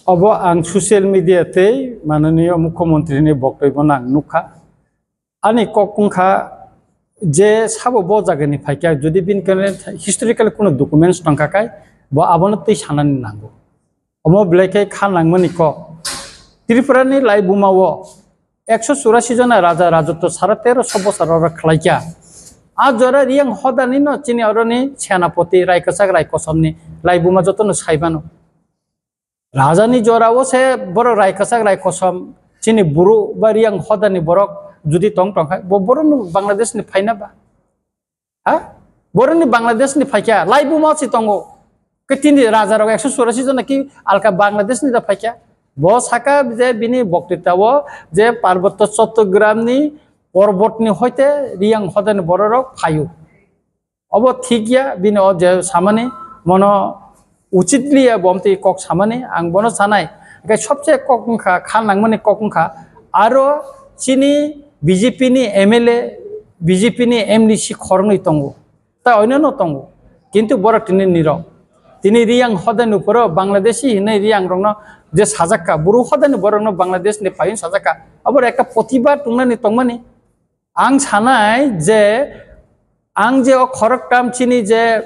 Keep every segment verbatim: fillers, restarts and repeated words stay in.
Obo ang social media tei mananiya mukhyamantri ni boktoi bono ang nukha. Ani kok wngkha je sabo bo jagani phaikha, jodi bini kane historical kuno documents tongkha kai, bo abono twi sanani nango. Omo belai khe kha nangmani kok. Tripura ni laibuma o ekso churasi jona raja rajotwo sara teroso bosor oro khlaikha. A jora Riyang hodani no chini oroni senapoti, rai kwchak, rai kosom ni laibuma jotono saimano. Rajani jorao se borok rai kwchak rai kosom chini buru ba Riyang hodani borok jodi tong tongkha, bo borok no Bangladesh ni phaina ba? Ha? Borok ni Bangladesh ni phaikha, laibuma si tongo. Ke tini raja rok ekso churasi jona ki alka Bangladesh ni da phaikha. Bo saka je bini boktitao je Parbotto Chattogram ni porbot ni hoite Riyang hodani borok rok phaio. Obo thik ya, bini o je samani mono uchit liya, bo omtwi kok samani ang bono sanai. Hingke sobse kok wngkha, kha nangmani kok wngkha, aro chini B J P ni M L A, B J P ni M D C khoroknwi tongo, tai oinano tongo, kintu borok tini nirok. Tini Riyang hodani uporo Bangladeshi hinwi Riyang rokno je sajakka, buru hodani borokno Bangladesh ni payung sajakka, aboro ekta protibad wngnani tongmani. Ang sanai je, ang je o khoroktham chini je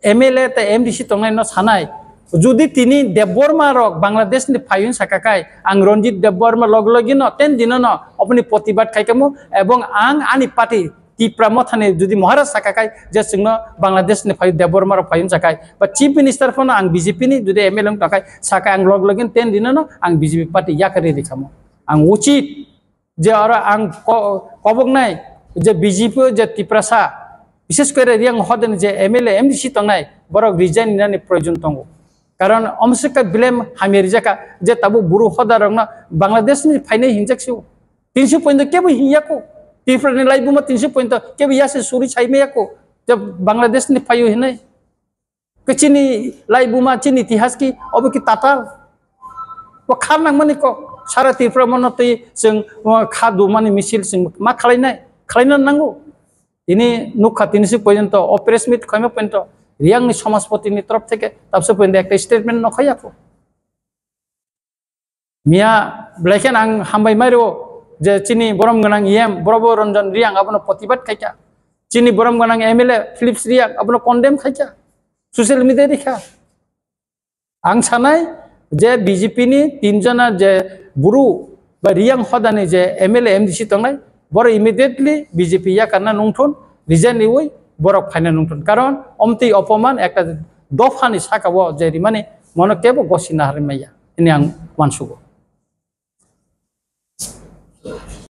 M L A tei M D C tongnai no sanai, jodi tini Debbarma rok Bangladesh ni phaiwi saka kai, ang Ranjit Debbarma log logi no ten dino no oboni protibad khai kamo, ebong ang ani party Tipra Motha ni jodi Maharaj saka kai je chwngno Bangladesh ni phaiwi Debbarma rok phaiwi sakai, ba Chief Minister phano ang B J P ni jodi M L A wng tongkai sakai, ang log logi no ten dino no ang B J P party yakari ri kamo. Ang uchit je oro ang ko-, koboknai je B J P o je Tiprasa, bises kore Riyang hodani je M L A, M D C tongnai, borok resign ninani proyojon tongo. Karon omsika blame hamya rijaka je tabuk buru hodarokno Bangladesh ni phainai hinjak sio. Tinsu pointo kebo hinyako. Tripura ni laibuma tinsu pointo kebo yase suri saimayako. Je Bangladesh ni phaio hinai. Ke chini laibuma, chini itihas ki, obo ki tatal. Bo kha nangmani kok. Sara Tripura mono twi chwng, o, kha dumani misil chwng ma khlainai, khlaina nango. Tini nukha tini si porjonto, o press meet khaima porjonto, Riyang ni Samajpati ni torof theke tabse porjonto ekta statement no khayako. Miya belai khe ang hambai mai rwo je chini borom gwnang E M Probo Ranjan Riyang abono protibad khaikha. Chini borom gwnang M L A Philips Riyang abono condemn khaikha. Social media rikha. Ang sanai je B J P ni tin jona je buru ba Riyang hodani je M L A M D C tongnai, borok immediately B J P yakarna nungthun, resign riwi borok phaina nungthun. Karon omtwi opoman ekta dophani saka o je rimani mono kebo gosi naharwi maya hwnwi ang uansugo.